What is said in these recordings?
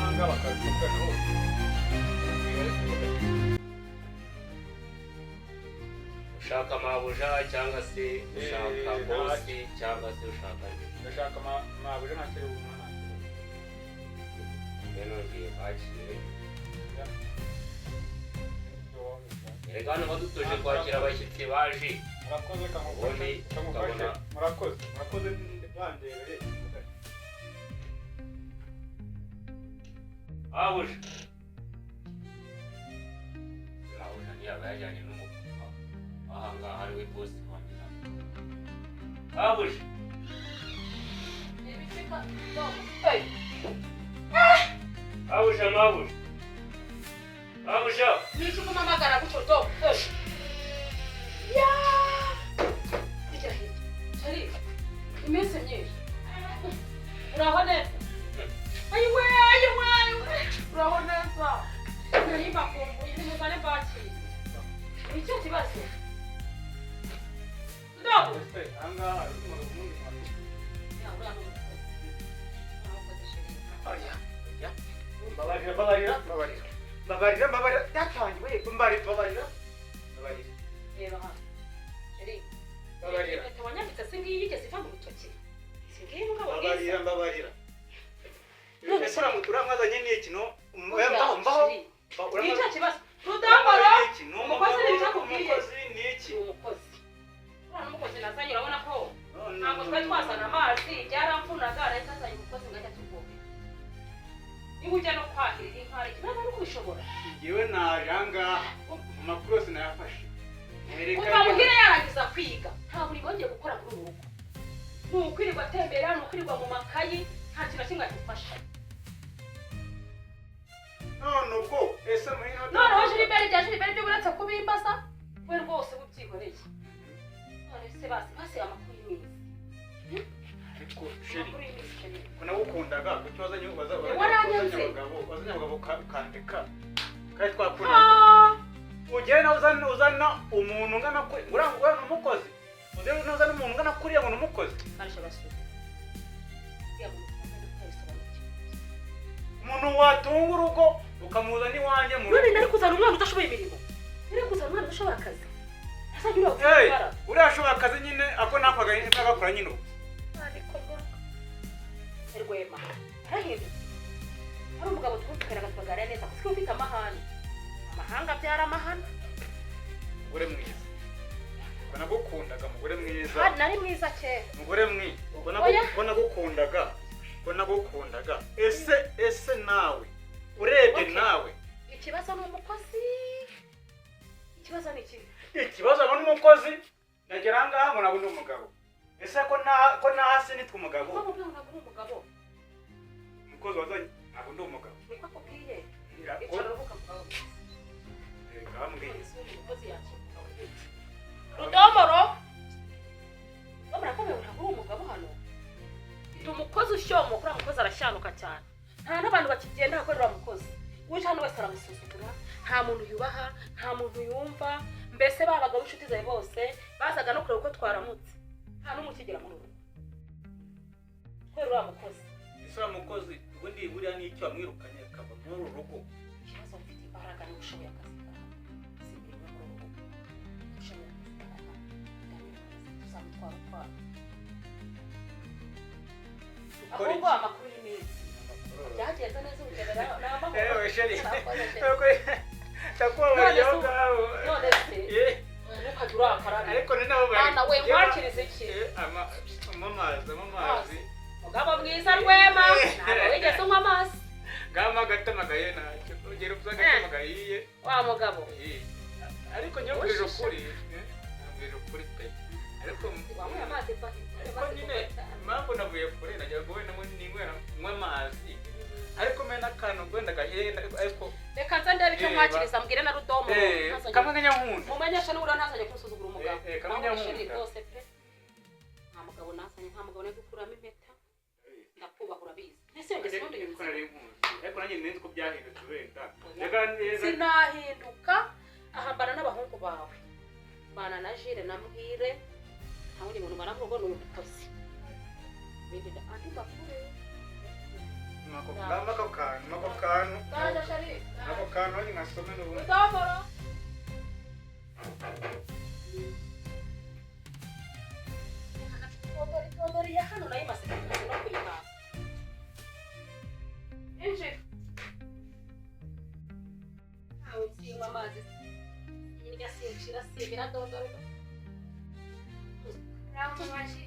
b'ahangaha bakabivugana hose. Ushaka mabuja cyangwa se ushaka Eh, bosi cyangwa se ushaka nde? Ndashaka mabuja, nta kiri bumwe, nta kibazo. Mbe nongeye kwakire. Erega hano badutuje kwakira abashyitsi baje. Murakoze, kamufashe. Ubundi Kamufashe. tukabona- Murakoze, murakoze, bandebere. Mabuja, mabuja ntiyaba yajyanye n'umupapa ahangaha ari we bosi wanjye? Mabuja. Mabuja, mabuja, mabuja. Niki kumamagara gutyo do? Ya! Hirya hirya. Sheri, iminsi myinshi. Uraho neza? Ayiwe, ayiwe, ayiwe. Uraho neza? Nari mbakumbuye, nimuzane mbakire. Ni cyo kibazo. Ndogo. Ese ahangaha hari umuntu umundi muntu? Ya, uriya ni umukozi. Urakoze, Sheri. Oya, oya. Mbabarira, mbabarira, mbabarira. Mbabarira, mbabarira. Byatangiwe, mbabarira, mbabarira. Mbabarira. Reba hano. Sheri. Mbabarira. Impeta wanyambitse si ngiyi yigeze iva mu rutoki? Si ngiyi mugabo bwiza? Mbabarira, mbabarira. None Ese uramwazanye n'iki no? Mbaho, mbaho. Sheri. Ni cyo kibazo. Rudambara. N'iki? Ni Umukozi umugabo, ni ibyo akubwiye. umukozi ni iki? Ni umukozi. Uriya n'umukozi nazanye, urabona ko ntabwo twari twazana amazi, byaramvunaga, arahita azanye umukozi ngo ajye atuvomera. Niba ujya no kwahirira inka, hari ikibazo no kubishobora. Njyewe naje ahangaha, amakuru yose nayafashe. Nereka- Kuva muhira yarangiza kwiga, nta murimo yongeye gukora muri uru rugo. Ni ukwirirwa atembera, ni ukwirirwa mu makayi, nta kintu na kimwe agifasha. None ubwo ese muhira Noneho Gilbert, ibya Gilbert byo uretse kubimbaza, we rwose ubyihoreye. None se basi, basi amakuru y'iminsi. Ariko sheri, Amakuru y'iminsi, Sheri. ko nagukundaga, kuki wazanye Waranyanze. wazanye abagabo, wazanye abagabo ukandeka kandi twakundana? Ah! Ugere nawe uzana umuntu ungana kuri uriya, uriya ni umukozi. Ugere nawe uzana umuntu ungana kuriya ngo ni umukozi. Karisha basura. Uriya muntu ntabwo yabisobanukiwe. Umuntu watunga urugo ukamuzana iwanjye mu None rugo. nari kuzana umwana udashoboye imirimo? Nari kuzana umwana udashoboye akazi? Azajya uriya Hey, gutwara. uriya ashoboye akazi nyine, ako nakwaga nagakora nyine ubu. Ariko Rwema yarahindutse. Hari umugabo twumvikanaga tukaganira neza, kuko ufite amahane. Amahanga abyara amahane. Mugore mwiza, ubwo nagukundaga, mugore mwiza. Ah, nari mwiza kera. Mugore mwiza, ubwo Oya. ubwo nagukundaga, ubwo nagukundaga. Ese nawe urebye Okay. nawe Ikibazo ni umukozi. Ikibazo ni iki? Ikibazo abona umukozi, ndagera ahangaha ngo ntabwo ndi umugabo. Ese ko na hasi nitwa umugabo? Kuba mubwira ngo ntabwo uri umugabo. Umukozi wazanye ntabwo ndi umugabo. Niko akubwiye? Ya, Icara uruhuka, mugabo. Eh, ngambwiye. None se uyu mukozi yakira umugabo gute? Rudomoro! Rudomoro akomeye, ntabwo uri umugabo hano. Ndi umukozi ushyomoka, uriya mukozi arashyanuka cyane. Nta n'abantu bakigenda hakorera uriya mukozi. Uje hano wese aramusuzugura, nta muntu yubaha, nta muntu yumva. Mbese ba bagabo b'inshuti zawe bose bazaga no kureba uko twaramutse. Nta n'umwe ukigera muri uru rugo. Kubera uriya mukozi. Ese uriya mukozi ubundi buriya ni icyo wamwirukanye akava muri uru rugo? Ikibazo, mfite imbaraga, niba ushoboye akazi kawe. Si imirimo yo mu rugo. Ushoboye akazi kawe. Tuzamutwara ukwayo. Ukora Ahubwo iki? amakuru y'iminsi. Byagenze neza, urugendo ni amahoro. Ewe sheri. Urakoze, sheri. Ndakubabariye aho ngaho. None se Eh, ntukajya urakara. Ariko ni nabo bari. Mwana we, nkwakiriza iki? Eh, amazi, amazi. Mugabo mwiza Rwema, ntabwo wigeze unywa amazi. Ngama agatama gahiye ntacyo. Ugera uvuze agatama gahiye. Wa mugabo. Eh, ariko njye nkubwije ukuri, nkubwije ukuri pe. Ariko Wanyweye amazi pa? ariko nyine impamvu navuye kure nagira ngo wenda ninywera nywe amazi. Ariko mena akantu wenda gahiye ariko Reka nze ndebe icyo Eh, nkwakiriza, mbwire na Rudomo. eh, kamwe kanyankunda. Mumenyeshe n'ubura ntazajya kumusuzugura umugabo. Eh, eh, kamwe Naho sheri nyankunda. rwose pe. Nta mugabo nazanye, nta mugabo nari gukuramo impeta. Ndakubaha, urabizi. Ese yongeze ubundi Ariko yunze. nari nkuzi. Ariko nanjye nzi ko byahindutse wenda. Oya. Reka neza. Sinahinduka, ahambana n'abahungu bawe. Mbana na Jire na Muhire. Nta wundi muntu mbana mu rugo, ni uyu mukozi. Ibindi andi makuru. Mako mako kantu, mako kantu. Ndaje shari. Ako kantu ni ngasome n'ubundi. Rudomoro. Dodori ya hano nayo imaze no kuyihaha. Injira. Ntawe nsinywa amazi. Hirya sinshira simira dodori. Ramubashi.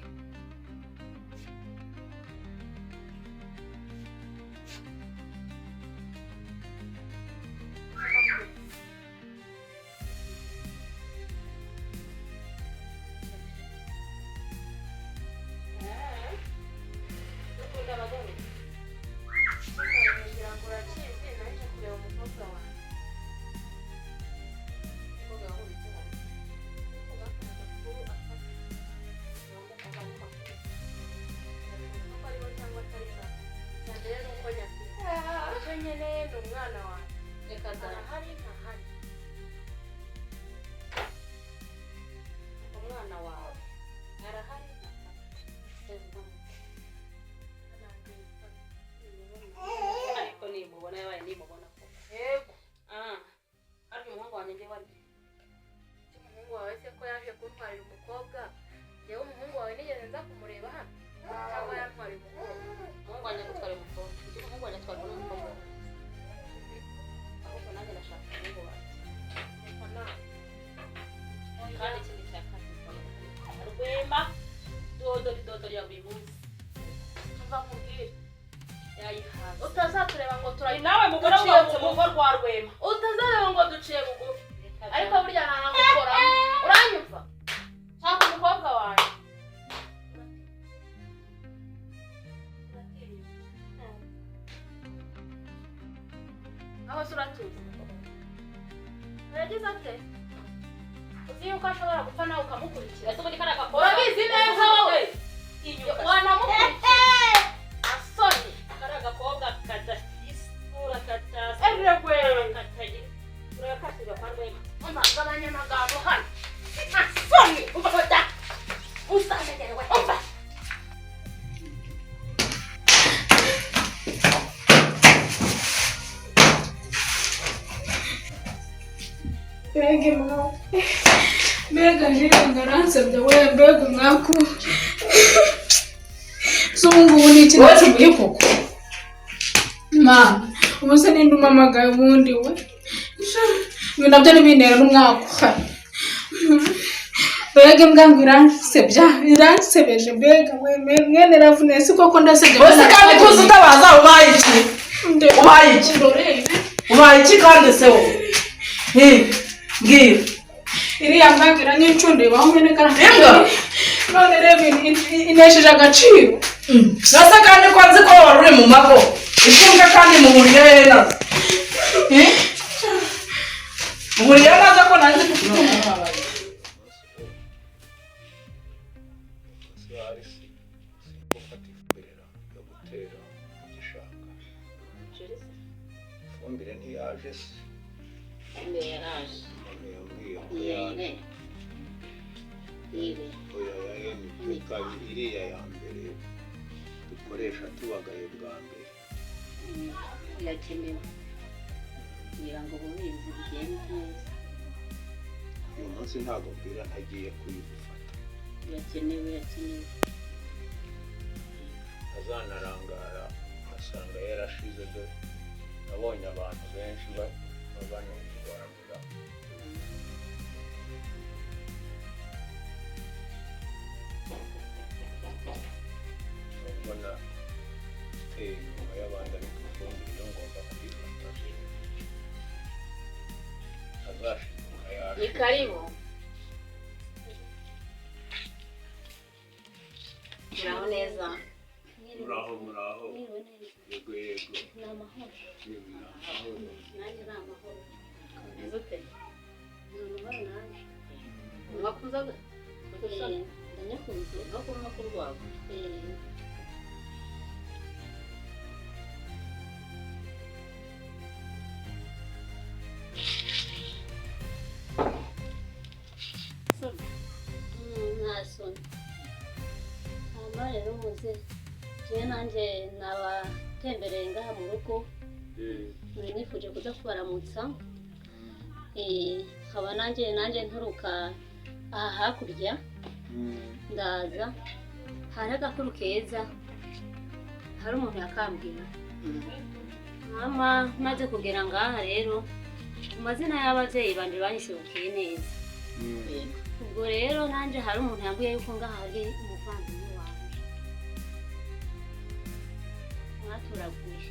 Dukunda abagore. Ngira ngo urakizi naje kureba umukobwa wanjye. Umukobwa wawe uri hano. Ariko amakuru afata. Abanyamakuru. Ko aribo cyangwa atari bo. Icya mbere ni uko nyafite. Icyo nkeneye ni umwana wanjye. Reka da. Arahari ntahari. Umwana wawe arahari ariko nimubona yabaye nimubona ko Yego. ah hari umuhungu wanjye njye wari Umuhungu wawe se ko yaje kuntwarira umukobwa? Njyewe umuhungu wawe nigeze nza kumureba hano? Cyangwa yantwariye umukobwa? umuhungu wanjye agutwara umukobwa njye umuhungu wanjye atwarwa n'umukobwa we ahubwo nanjye ndashaka umuhungu wanjye Reka nawe. kandi ikindi cya kabiri rwema dodori dodori ya buri munsi Umva nkubwire. yayihaze Utazatureba ngo turayi nawe mugore Duciye wubatse mu bugufi. rugo rwa Rwema Utazareba ngo duciye bugufi. Ariko burya ntanamukoramo. Uranyumva? Shaka umukobwa wanjye. Aho se uratuzi? Yagize ate? Uzi yuko ashobora gupfa nawe ukamukurikira. ese ubundi kariya gakobwa Urabizi neza wowe. Inyuka. Wanamukurikira. Asoni. Kariya gakobwa kadafite isura kadasa Erewe. katagira urakasirwa kwa Rwema Umva gabanya amagambo hano. Asoni. Umva hoda. Uzamenyerewe. Umva. Mbega mwawe mbega jire ngaransebye we mbega umwaku so ubu ngubu ni iki nacumuye koko mana ubu se ninde umamagaye ubundi we ibi nabyo ntibintera n'umwaku mbega imbwa ngo iransebya iransebeje mbega we mwene ravune si koko ndasebye Ese kandi kuza utabaza ubaye iki? Ubaye iki? Ubaye iki kandi se wowe? Mbwira. Iriya mbwa ngo iranyicundeba aho mwene Imbwa? None reba inesheje agaciro. Nase kandi ko nzi ko wari uri mu mago. Imbwa kandi muhuriye hehe nazo? Muhuriye nazo ko nanjye mfite umuntu. Gufata ifumbire yo gutera mu gishanga. Ifumbire ntiyaje se? Yaraje. None yambwiye ko yaje. Oya ya NPK iriya ya mbere dukoresha tubagaye bwa mbere. Irakenewe kugira ngo ubuhinzi bugende neza. Uyu munsi ntabwo mbwira ntagiye kuyigufata. Irakenewe irakenewe. Azanarangara asanga yarashize dore nabonye abantu benshi banirwanira. Ubwo nateye inyuma y'abandi ariko ifumbire yo ngomba kuyifata. Azashiduka Ni yashize. karibu. Muraho neza. Muraho muraho. Mwiriwe neza. Yego yego. Ni amahoro. Yewe ni amahoro. Nanjye ni amahoro. Meze ute? Ni amahoro nanjye. Unywa ku nzoga? Ndanyakunze. No kunywa ku rwagwa. Nta soni. Hanyuma rero muze, njyewe nanjye naba Natembereye ngaha mu rugo, nari nifuje kuza kubaramutsa. Nkaba nanjye nturuka aha hakurya, ndaza hari agakuru keza, hari umuntu yakambwiye. Mama maze kugera ngaha rero, mu mazina y'ababyeyi banje bahise Bukeye neza. Ubwo rero nanjye hari umuntu yambwiye yuko ngaha hari umuvandimwe wanje mwaturaguye.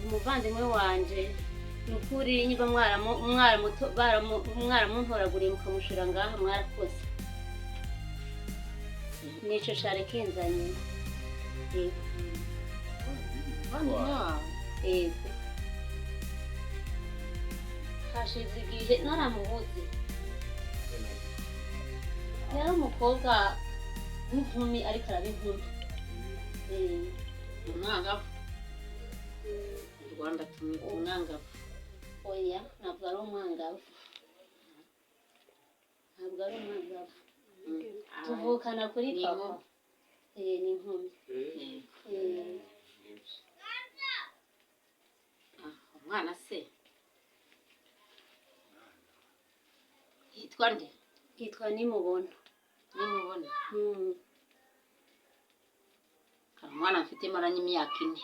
Umuvandimwe wanje ni ukuri, niba mwaramuntoraguriye mukamushira ngaha, mwarakoze. Nico cari kinzanye. Yego. Umuvandimwe wawe? Yego, hashize igihe naramubuze. Yari umukobwa w'inkumi, ariko araba inkumi. Umwangavu? Mu Rwanda tumwita umwangavu. Oya, ntabwo ari umwangavu, ntabwo ari umwangavu. Tuvukana kuri Ni papa. inkumi. Ni inkumi. Yego. Ah, umwana se yitwa nde? Yitwa Nimubona. Nimubona. Hari umwana mfite maranye imyaka 4,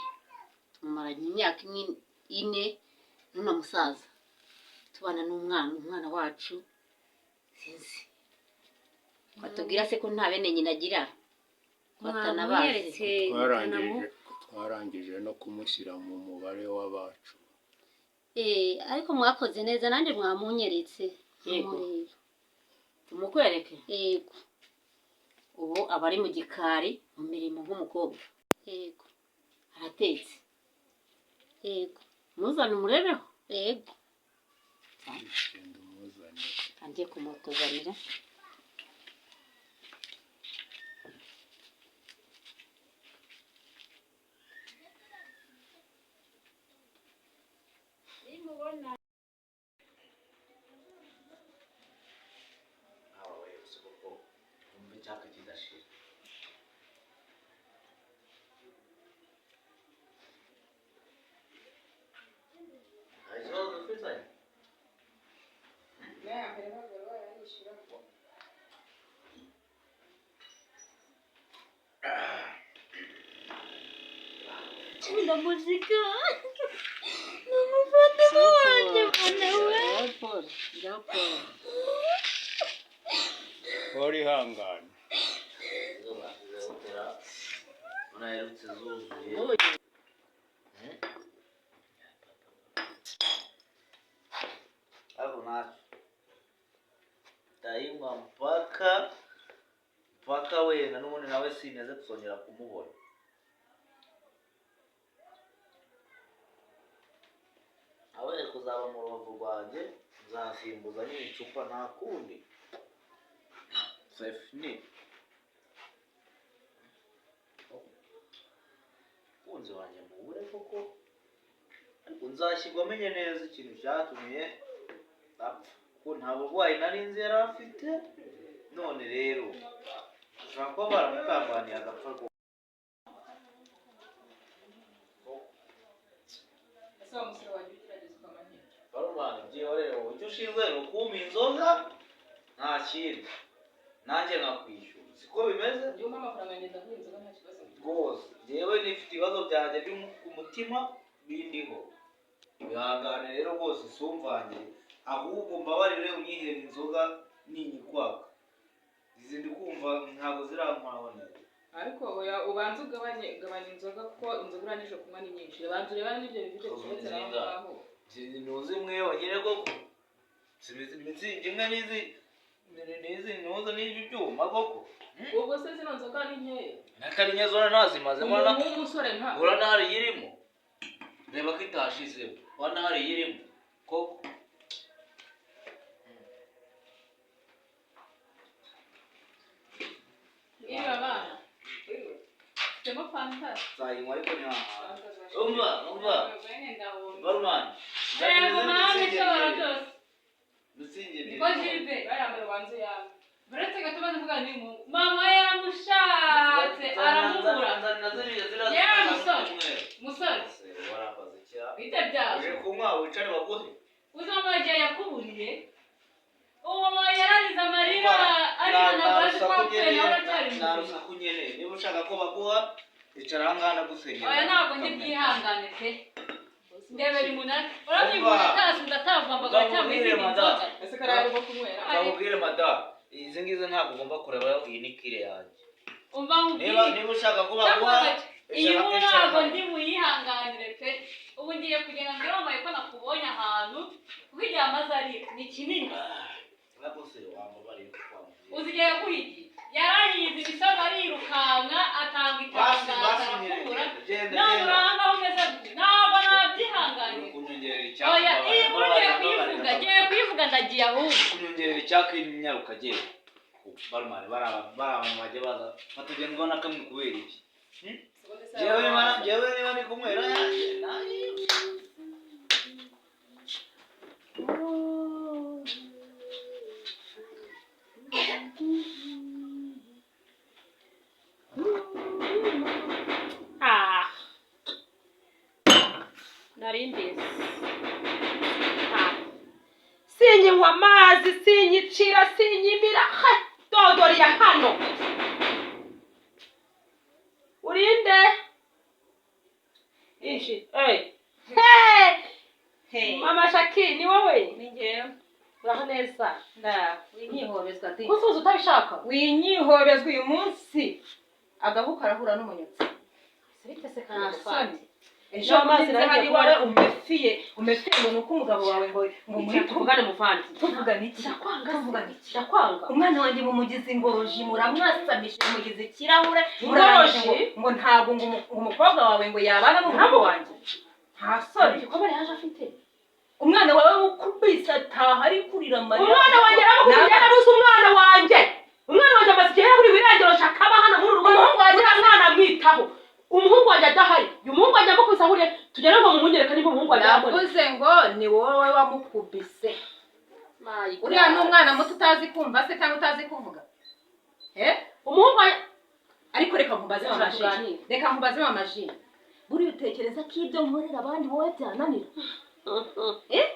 tumumaranye imyaka 4 n'uno musaza, tubana n'umwana, umwana wacu. Sinzi batubwira se ko nta bene nyina agira, ko atanabazi. Mwamweretse? Twarangije no kumushyira mu mubare w'abacu. Ariko mwakoze neza, nanjye mwamunyeretse Yego. nkamureba. Tumukwereke? Yego. Ubu aba ari mu gikari mu mirimo nk'umukobwa. Yego. Aratetse. Yego. Muzane umurebeho. Yego. Genda umuzane. Angiye kumutuzanira. Aba we koko wumva icyaka kidashira. Nta kibazo dufitanye. Ndamuzika, ni umuvandimwe wanjye, mwana we. Paul, ngaho Paul. Paul, ihangane. Unaherutse zuzuye. Ariko ntacyo, ndayinywa mpaka mpaka wenda n'ubundi nawe sineze kuzongera kumubona. Nawe kuzaba mu rubavu rwanjye, nzasimbuza nyine icupa, nta kundi, c'est fini. Umukunzi wanjye mubure koko, ariko nzashyirwa amenye neza ikintu cyatumye apfa, kuko nta burwayi nari nzi yari afite. None rero bashobora kuba baramukambaniye agapfa rwose. Ese wa musore wagiye ugerageza ukamanyira? Barumana, byihorere wowe, icyo ushinzwe ni ukumpa inzoga, nta kindi, nanjye nkakwishyura, siko bimeze? Njyewe umpa amafaranga ngenda nguha inzoga, nta kibazo. Rwose njyewe nifite ibibazo byanjye byo ku mutima bindiho, ihangane rero rwose sumvange, ahubwo mbabarire unyihere inzoga ninyikwaka. Izi ndi kumva ntabwo zirankoraho neza. Ariko oya, ubanza ugabanye, gabanya inzoga, kuko inzoga urangije kunywa ni nyinshi. Banza urebane n'ibyo bifite bisohotse aho ngaho. Ntuzi imwe yonyine koko? Si mitsingi imwe n'izi n'izi ntuzi n'ibyo byuma koko? Ubwo se zino nzoga ni nkeya? N'atari nke zona ntazimazemo. Umuntu w'umusore nka Urabona hari iyirimo, reba ko itashizemo, urabona hari iyirimo koko? Niba abana ufitemo fanta. Nzayinywa ariko ntihahaga. Umva, umva, barumani. Yego mama, ishobora byose. Mitsingi ebyiri. Niko jibe barambara, ubanze yawe uretse gato maze mvuga ni mu mama yaramushatse aramubura. Nzanira ziriya Yewe musore. kunywa wicare baguhe. Uzi mama igihe yakuburiye, uwo mama yararize amarira arira, Nta ntabwo azi ko rusaku wapfuye, nawe nkeneye, uracyari nta muzima. rusaku nkeneye. Niba ushaka ko baguha, icara aha ngaha ndagusenyera. Oya, ntabwo ndi bwihangane pe. Ndebera umunara, urabona umuntu atasubiza atavambaga cyangwa Ndamubwire, izindi madame. nzoga. Ese kariya arimo kunywera? Ndamubwire madamu, izi ngizi ntabwo ugomba kureba, iyi ni kire yanjye. Umva Niba nkubwire. niba ushaka ko baguha, Iyi icara nkuru icara ntabwo hano. ndi buyihanganire pe. Ubu ngiye kugenda mbwira mama ko nakubonye ahantu, kuko igihe amaze arira ni kinini. Ntabwo se wambabariye ko wambwiye? Uzi igihe yaguhigiye? Yarayize imisozi, arirukanka, atanga Basi itangazo, basi, arakubura. nyereka. Genda, None genda. urahanga aho umeze gutya, ntabwo nabyihanganira. Kunyongerera icyaka. Oya, iyi nkuru ngiye Mbabarira, kuyivuga, mbabarira. ngiye kuyivuga, ndagiye ahubwo. Kunyongerera icyaka, nyaruka, genda. Barumani bari abantu bajya baza batagendwa na kamwe kubera ibi. Jewe niba ndi kunywera yanjye nanjye. Ah. Nari mbizi. Ah. Sinyinywa amazi, sinyicira, sinyimira, he dodoriya hano. Urinde? Inji. Hey. Hey. Mama Shaki, ni wowe? Ni njyewe. Uraho neza? Nda winyihobezwa di. Gusuhuza utabishaka? Winyihobezwa uyu munsi, agahu karahura n'umunyutsi. Bite se Nta kandi? soni. Ejo Ejo amazi bundi nagiye hari kubona. iwawe umefiye, umefiye ngo ni uko umugabo wawe ngo muri Tuvugane, muvandi. Tuvugana iki? Ndakwanga. Tuvugana iki? Ndakwanga. Umwana wanjye mumugize ingoroji, muramwasamije, mugize ikirahure. Ingoroji? Murarangije ngo ntabwo ngo umukobwa wawe ngo yabana n'umuhungu wanjye. Nta soni? Igikomere yaje afite. Umwana wawe wukubise ataha ari kurira amarira. Umwana wanjye aramukubise, yarabuze umwana wanjye. Umwana wanjye amaze igihe yaburiwe irengero. Shaka aba hano muri uru rugo. Umuhungu wanjye Uriya mwana amwitaho, umuhungu wanjye adahari. Uyu muhungu wanjye amukubise ahuriye, tugere ngo mumunyereke niba umuhungu wanjye yabona. Navuze ngo ni wowe wamukubise. Uriya ni umwana muto utazi kumva se cyangwa utazi kuvuga, eh? Umuhungu wanjye. Ariko reka nkubaze, mama Reka Ji. tuganire. Reka nkubaze, mama Ji, buriya utekereza ko ibyo nkorera abandi wowe byananira, eh?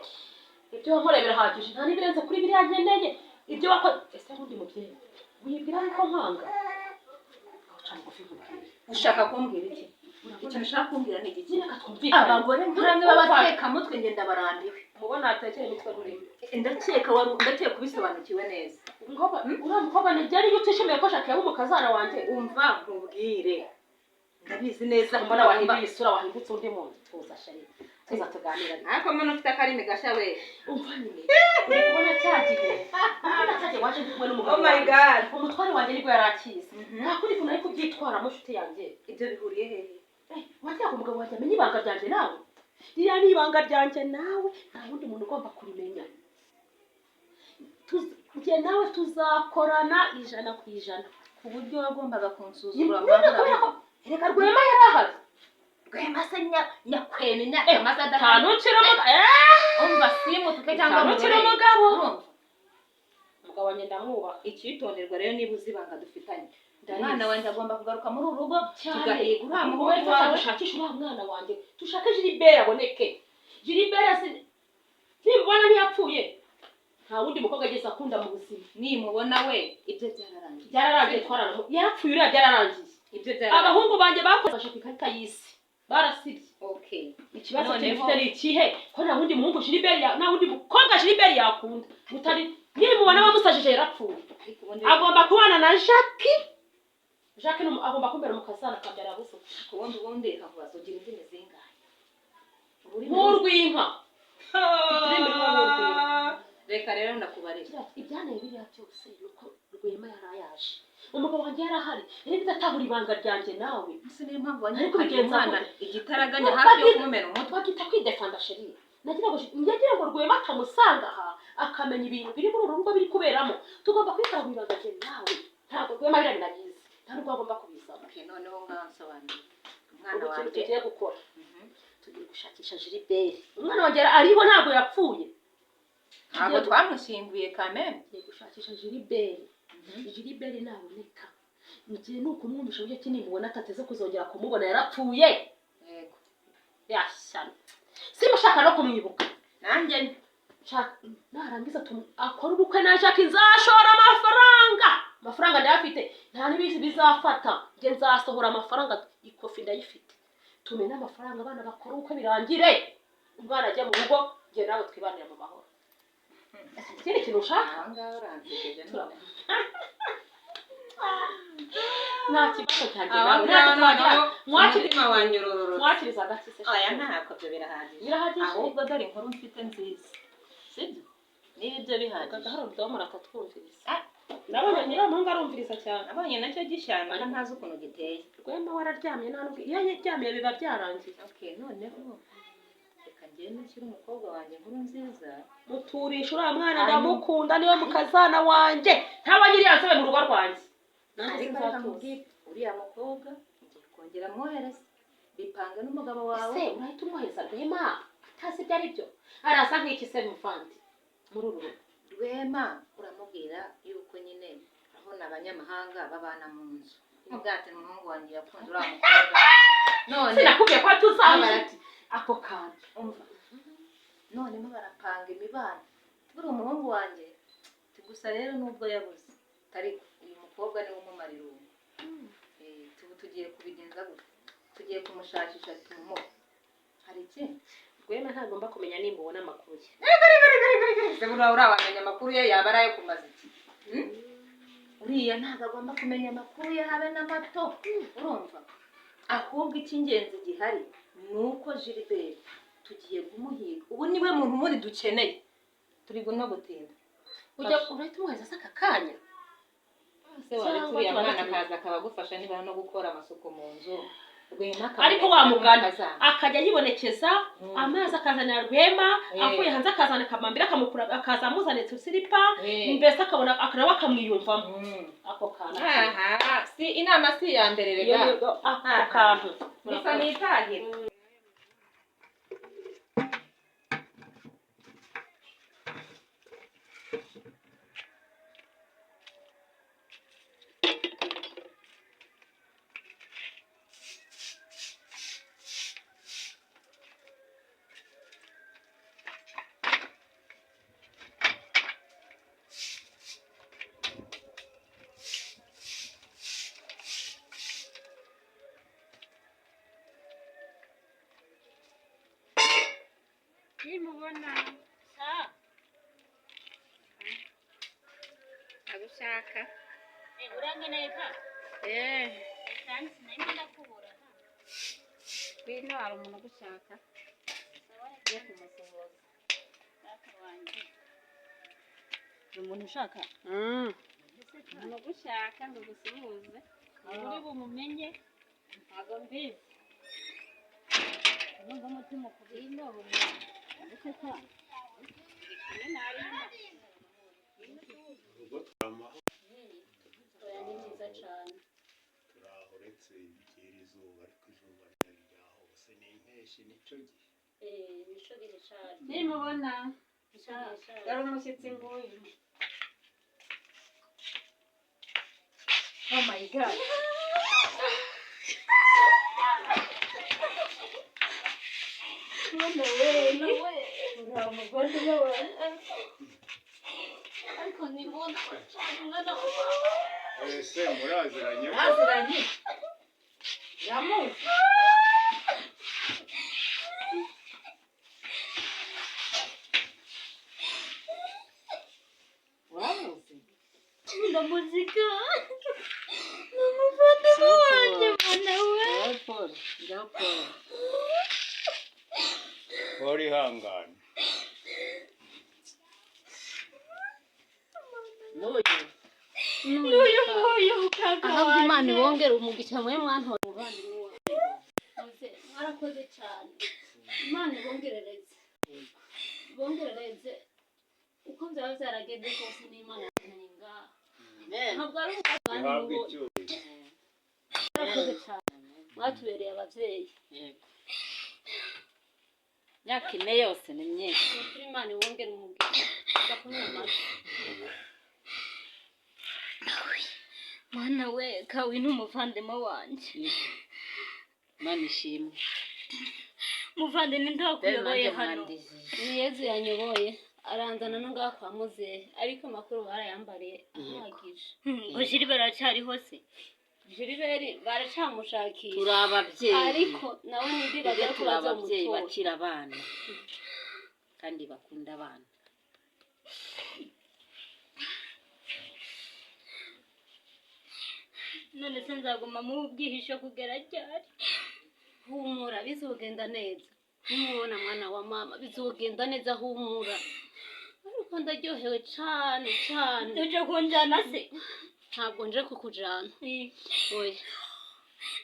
Ibyo wankoreye birahagije, nta n'ibirenze kuri biriya nkeneye. Ibyo wakoze ese ubundi, mubyeyi, wibwira yuko nkwanga? Aho cana bugufi nkubwire. Ushaka kumbwira iki? Ikintu ushaka kumbwira ni iki? Reka twumvikane. Abagore nkamwe b'abatekamutwe ngenda barambiwe. Mubona atekera imitwe rurimo. Ndakeka wari, ndakeka ubisobanukiwe neza. Umukobwa, uriya mukobwa ni byari iyo utishimiye ko Jacques yaba umukazana wanjye. Umva nkubwire, ndabizi neza. Mbona wahinduye isura, wahindutse undi muntu. Tuza chéri, tuza tuganira. Ariko mbona ufite akarimi gashya we. Umva nyine, uri kubona cya gihe, uri kubona cya gihe waje ndi kumwe n'umugabo Oh my wanjye. God. Umutware wanjye nibwo yari akizi, nta kundi kuntu ari kubyitwaramo, nshuti yanjye. Ibyo bihuriye hehe? Eh, wagira ngo umugabo wanjye amenye ibanga ryanjye nawe? Ririya ni ibanga ryanjye nawe, nta wundi muntu ugomba kurimenya. Njye nawe tuzakorana 100%. Ku buryo wagombaga kunsuzugura? Nyine kubera ko reka Rwema yari ahari. Rwema se nyakwema imyaka maze adahari? Ntanucira umugabo, eh. Umva, simutuke cyangwa Ntanucira murore. umugabo. Urumva? Umugabo wanjye ndamwubaha. Icyitonderwa rero, niba uzi ibanga dufitanye, Ndabizi. umwana wanjye agomba kugaruka muri uru rugo, Cyane. tugahiga uriya Wowe muhungu fata wawe. dushakishe uriya mwana wanjye, dushake Gilbert aboneke. Gilbert nimubona ntiyapfuye, nta wundi mukobwa ageze akunda mu buzima. Nimubona we, ibyo byararangiye. Byararangiye, twarana yarapfuye uriya, byararangiye. Ibyo byararangiye. Abahungu banjye bakoze ku ikarita y'isi, barasibye. Okay. Ikibazo Noneho- kintu mfite ni ikihe? Ko nta wundi muhungu Gilbert nta wundi mukobwa Gilbert yakunda utari, nimubona bamusajije yarapfuye. Ariko ubundi Agomba kubana na Jacques. Jacques ni agomba kumbera umukazana, akabyara abuzukuru. Ubundi reka nkubaze, ugira indimi zingahe? Ururimi Nk'urw'inka. Ururimi rw'urw'inka. Reka rero ndakubarira. Ibyaneye biriya byose ni uko Rwema yari ayaje, umugabo wanjye yari ahari, rero bidatahura ibanga ryanjye nawe. Ese niyo mpamvu Ariko wanyirukanye bigenza umwana gute? igitaraganya hafi yo kumumena umutwe? Twakita kwidefanda, chéri. Nagira ngo Rwema atamusanga aha akamenya ibintu biri muri uru rugo biri kuberamo. Tugomba kubikora mu ibanga rye nawe. Ntabwo Rwema biriya binabizi, nta nubwo agomba kubizamo. Okay, noneho ngaho nsobanurira umwana Ubu ikintu wanjye. tugiye gukora, tugiye gushakisha Gilbert. Umwana wanjye ariho, ntabwo yapfuye. Ntabwo twamushyinguye kameme. Tugiye gushakisha Gilbert. Gilbert naboneka, ngiye ni ukumwumvisha uburyo ki nimubona atateze kuzongera kumubona, yarapfuye. Yego. Yashyano. Simushaka no kumwibuka. Nanjye nshaka narangiza akora ubukwe na Jacques, nzashora amafaranga. Amafaranga ndayafite, nta n'ibindi bizafata. Njye nzasohora amafaranga, ikofi ndayifite. Tumene amafaranga, abana bakora ubukwe birangire, umwana ajya mu rugo, njye nawe twibanire mu mahoro. Ikindi kintu ushaka? Aha ngaha uransekeje none. Nta kibazo cyanjye Aho nawe. ngaho Ntacyo twagira. noneho Mwakiriza umutima wanyororotse. Mwakiriza agaki se? Oya, ntabwo ibyo birahagije. Birahagije. Ahubwo dore inkuru mfite nziza, sibyo? Niba ibyo bihagije. Gahoro rudomora akatwumviriza. Nabonye nyiramuhungu arumviriza cyane. Nabonye nacyo gishyana ntazi ukuntu giteye. Rwema wararyamye, nta nubwo iyo yaryamiye biba byarangiye. Okay, noneho reka ngende nshyire umukobwa wanjye inkuru nziza. Muturisha uriya mwana, ndamukunda, niwe mukazana wanjye, ntaba nyiriya nsobe mu rugo rwanjye. Nanjye Ariko reka sinzatuza. nkubwire, uriya mukobwa ngiye kongera mwohereze bipange n'umugabo wawe. Ese urahita umwohereza Rwema atazi ibyo ari byo? Araza nk'iki se muvandi muri uru rugo? Rwema uramubwira yuko nyine urabona abanyamahanga babana mu nzu, mubwate umuhungu wanjye yakunze uriya mukobwa none Sinakubwiye ko tuzaza ako kantu? Umva, noneho barapanga imibano, buriya umuhungu wanjye ati gusa rero nubwo yabuze, ariko uyu mukobwa niwe umumara irungu. Tubu tugiye kubigenza gute? Tugiye kumushakisha tumuhe. Hari ikindi? Rwema ntagomba kumenya nimba ubona amakuru ye. Ese buriya urawamenya amakuru ye yaba ari ayo kumaza iki? Uriya ntabwo agomba kumenya amakuru ye habe n'amato, urumva? Ahubwo icy'ingenzi gihari ni uko Gilbert tugiye kumuhiga, ubu niwe muntu ubundi dukeneye, turi no gutinda. Ujya urahita umwohereza se aka kanya? Se waretse Cyangwa uriya tubanze mwana tumenye. akaza akaba agufasha niba no gukora amasuku mu nzu, Rwema Ariko akamenya wamugana akazana. akajya yibonekeza amazi akazanira Rwema, avuye hanze akazana akamambira, akamukura, akaza amuzaniye tusiripa, mbese akabona nawe akamwiyumvamo ako kantu. Aha si inama si iya mbere Iyo rega. ako kantu. Bisa nitahire. Nimubona agushaka. Urangeneye ka? Eh, Kandi sinari ndakubura. Ngwino hari umuntu ugushaka. Ugiye kumusuhuza. Data wanjye. Ni umuntu ushaka? Umuntu ugushaka ngo ugusuhuze. Uri bumumenye? Ntabwo mbizi. Numva umutima ukubwira ndetse ko uri kumwe na Alina. Urugo turamahoro. Oya, ni byiza cyane. Turaho uretse iby'iri zuba, ariko izuba ryari rya hose, ni impeshyi nicyo gihe. Eh, nico gihe cyane. Nimubona. Nico gihe cyane. Dore umushyitsi nguyu. Oh my God. Mwana we, nawe. Uri umuvandimwe wanjye. Ariko nimubona cyane umwana wawe. Ese muraziranye? Muraziranye? Yamuzi. Uramuzi? Ndamuzika. Ni umuvandimwe wanjye mwana we. Ngaho Paul, ngaho Paul. Paul ihangane. N'uyu. N'uyu nguyu mukaka wanjye. Imana ibongere umugisha mwe mwantora umuvandimwe wanjye. Muze, mwarakoze cyane. Imana ibongerereze. Ibongerereze. Uko byaba byaragenze kose n'Imana yazanye ngaha. Ntabwo ari Ihabwe umuvandimwe. icyubahiro. Mwarakoze cyane. Mwatubereye ababyeyi. Yego. Imyaka ine yose ni myinshi. Ni ukuri Imana ibongere umugisha. Ndakomeye amashyi. Mwana we, kawe ni umuvandimwe wanjye. Imana ishimwe. Muvandimwe, ntakuyoboye Nanjye hano. mwandijije. Ni Yezu yanyoboye aranzana no ngaha kwa muzehe, ariko amakuru barayambariye ahagije. Ngo Jiliberi aracyariho se? Jiliberi baracyamushakisha. Turi ababyeyi. Ariko nawe ntibibaza Twebwe ko turi ababyeyi bazamutora. bakira abana kandi bakunda abana. None se nzaguma mu bwihisho kugera ryari? Humura, bizogenda neza. Nimubona mwana wa mama, bizogenda neza, humura. Ariko ndaryohewe cane cane. Uje kunjana se? Ntabwo nje kukujana. Oya.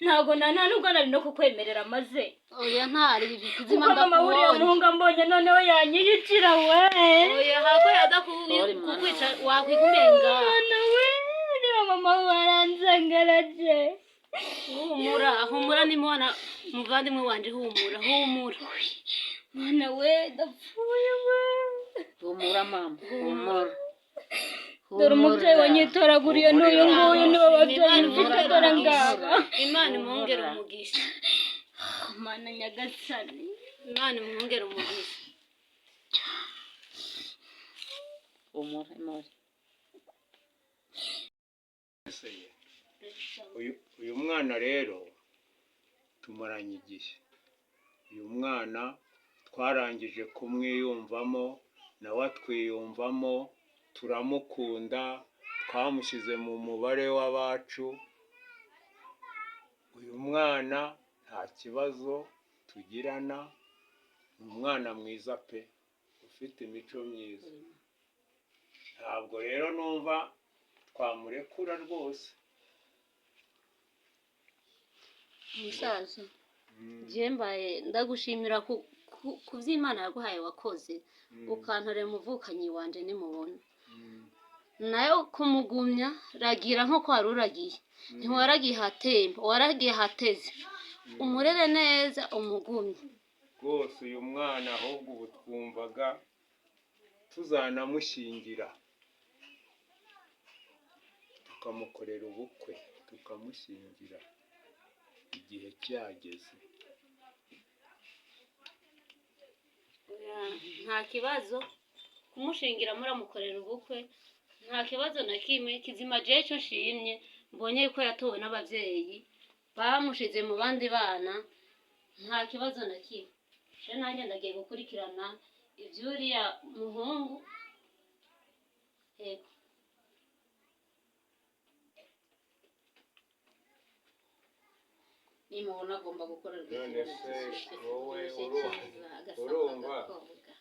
Ntabwo na nta nubwo nari no kukwemerera maze. Oya, ntari kuzima. Kuko mama wuriya Ndakubonye. muhungu ambonye noneho yanyiyicira we. Oya, hako yaza Sorry, mwana kukwica wanjye. wakwikumenga. Mwana we, niba mama we baranzangaraje. Humura, humura, nimubona muvandimwe wanje, humura, humura. Mwana we, ndapfuye we. Humura mama, humura. Dore umubyeyi wanyitoraguriye n'uyu nguyu, niwe babyeyi mfite, dore ngaba. Imana imwongere umugisha. Mana nyagasani. Imana imwongere umugisha. Humura, humura. Uyu mwana rero tumaranye igihe. Uyu mwana twarangije kumwiyumvamo, nawe atwiyumvamo, turamukunda, twamushyize mu mubare w'abacu. Uyu mwana nta kibazo tugirana, ni umwana mwiza pe, ufite imico myiza. Ntabwo rero numva twamurekura rwose. Musaza, njye mbaye ndagushimira ku by'Imana yaguhaye wakoze, ukantorera umuvukanyi wanje nimubona. Nayo kumugumya, ragira nk'uko wari uragiye. Ntiwaragiye hatemba, waragiye hateze. Umurere neza, umugumye. Rwose uyu mwana ahubwo ubu twumvaga tuzanamushyingira, tukamukorera ubukwe, tukamushyingira igihe cyageze. Oya, nta kibazo kumushingira, muramukorera ubukwe, nta kibazo na kimwe. Kizima jewe icyo nshimye, mbonye ko yatowe n'ababyeyi bamushize mu bandi bana, nta kibazo na kimwe. Je nanjye ndagiye gukurikirana iby'uriya muhungu. Yego. Nimubona agomba gukorerwa None ikintu se gishyushye, wowe kiryoshye cyiza, agasabwa urumva? agakobwa.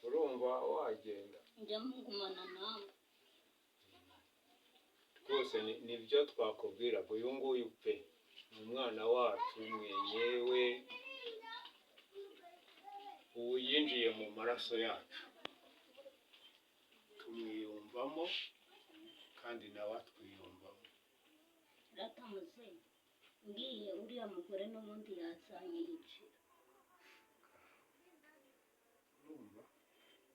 Urumva wagenda? Njya mugumana nawe. Rwose nibyo twakubwiraga. Uyu nguyu pe ni umwana wacu mwenyewe, ubu yinjiye mu maraso yacu, tumwiyumvamo kandi nawe atwiyumvamo. Data muzehe, ngiye uriya mugore n'ubundi yazanyiyicira. Urumva?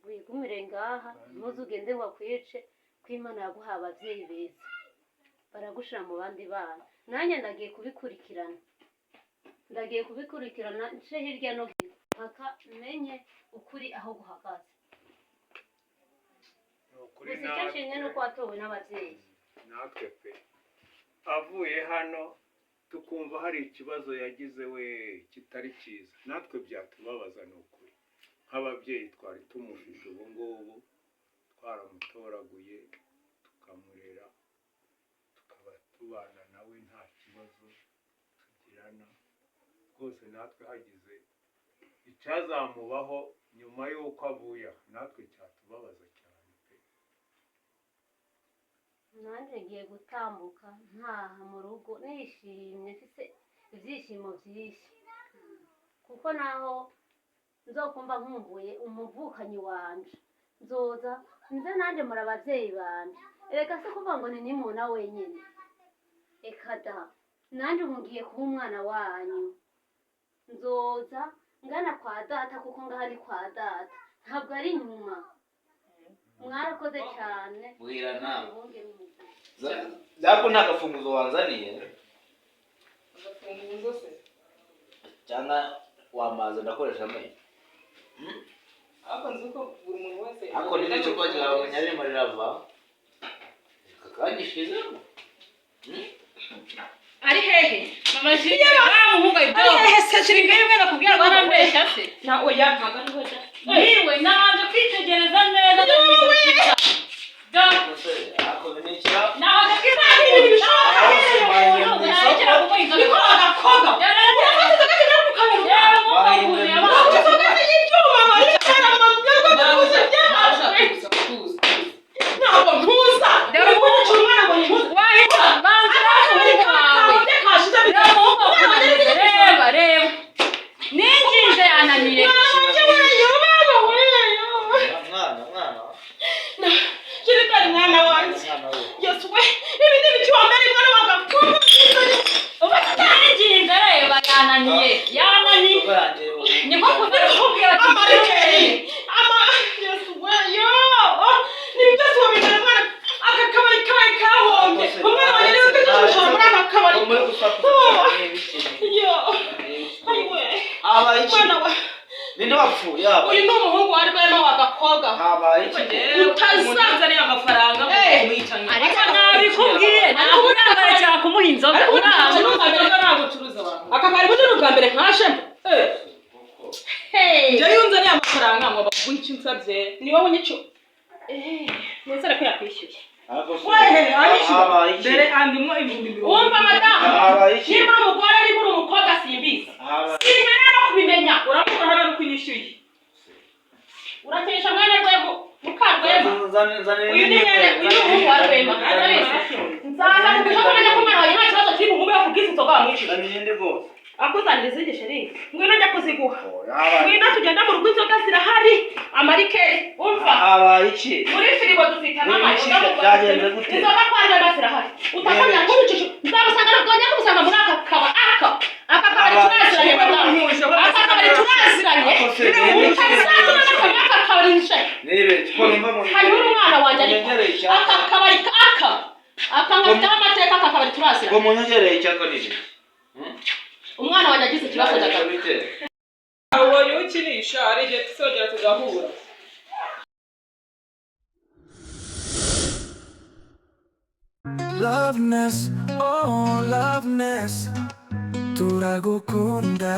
Wigumire ngaha, ntuze ugende ngo akwice, ko Imana yaguhaye ababyeyi beza baragushira mu bandi bana. Nanjye ndagiye kubikurikirana, ndagiye kubikurikirana nce hirya no hino mpaka menye ukuri aho guhagaze. Ni ukuri. Gusa icyo nshimye ni uko watowe n'ababyeyi. Natwe pe, avuye hano tukumva hari ikibazo yagize we kitari cyiza, natwe byatubabaza. Ni ukuri, nk'ababyeyi twari tumufite ubu ngubu, twaramutoraguye, tukamurera, tukaba tubana nawe nta kibazo tugirana. Rwose natwe hagize icyazamubaho nyuma y'uko avuye aha, natwe cyatubabaza cyane pe. Nanjye ngiye gutambuka ntaha mu rugo nishimye, mfite ibyishimo byinshi, kuko naho nzokumva nkumbuye umuvukanyi wanje, nzoza nze nanjye muri ababyeyi banje. Reka se kuvuga ngo ni nimuna wenyine, reka da, nanjye ubu ngiye kuba umwana wanyu. Nzoza ngana kwa data, kuko ngaha ni kwa data, ntabwo ari inyuma. Mwarakoze cyane. Bwira nawe. Mwongere umugisha. Ariko nta gafunguzo wanzaniye? Agafunguzo se? Cyangwa Wamaze ndakoresha amenyo. Ariko nzi ko buri muntu wese Ariko n'iryo cupa ryawe ririmo rirava kakagishizemo. Ari hehe? Mama Jire, wa muhungu Ari hehe se Jire? Bimwe nakubwira ngo arambeshya se. Na oya, ntabwo ari we da. Niwe nabanje kwitegereza neza ndamuvugisha. Ariko binikira. Nabanje kwitegereza umuntu ntarekera kuko inzoga. Niko agakobwa. Urafata inzoga zijya mu kabari. Reba umuhungu ukuntu yabaye. Inzoga z'ibyuma bari cyane mu byago byose. Ntabwo ntuza. Dore umuhungu umwana ngo ntuza. Wahita banza umuhungu wawe. Reba umuhungu wawe. Reba reba. Ninginze yananiye. Mwana, mwana. Kirikari mwana wanjye. Yesu we, ibi ni ibiki wambere mwana wagakobwa. Ninginze reba yananiye. Yananiye. Niko kuza kukubwira ati Amarikeri. Ama Yesu we, yo. Ni byose wabimara mwana. Aka kabari kabaye kahombye. Umwana wanjye niwe ufite ushobora muri aka kabari. Yo. Ayiwe. Habaye iki? Mwana wa Ninde wapfuye? Habaye. Uyu ni umuhungu wa Rwema w'agakobwa. Habaye iki? Utazanzaniye amafaranga. Ariko nabikubwiye ntabwo urabarekera kumuha inzoga. Aka kabari bundi ni ubwa mbere nkashemo. Njyewe iyo unzaniye amafaranga ngo baguhe icyo unsabye. Ni wowe unyicu. Nizere ko yakwishyuye. Wehe, anyishyura. Dore andimwo 70,000. Wumva madamu? Habaye iki? Niba uri umugore, niba uri umukobwa simbizi. Habaye. Sinkenera no kubimenya. Uramukora hano ari kunyishyuye. Urakinisha mwene Rwema, muka Rwema. Zana Uyu ni mwene, uyu ni umuhungu wa Rwema. Arabizi. Nzaza kuguha kumenya ko umwana wawe nta kibazo kiri bumubeho kubw'izi nzoga wamwishyuye. Zana iyindi rwose. Akuzanira izindi sheri. Ngwino njya kuziguha. Habaye. Ngwino tugenda mu rugo inzoga zirahari. Amarikeri. Umva. Habaye iki? Muri firigo dufite Ni ibiki byagenze gute? Inzoga kwa Rwema zirahari. Utasanga nkubicisha. Nzabusanga rwongera kumusanga muri aka kaba aka. Aka kabari turaziranye madamu. Aka kabari turaziranye. Utazatuma muri aka kabari nje. Nibe, ko numva mu Hanyura umwana wanjye ariko. Munyegereye icyaka. Aka kabari aka. Aka ngafiteho amateka aka kabari turaziranye. Ngo munyegereye icyaka ni iki? Umwana wanjye agize ikibazo ndagaruka. Ubonye ukinisha hari igihe tuzongera tugahura. Loveness, oh loveness, turagukunda.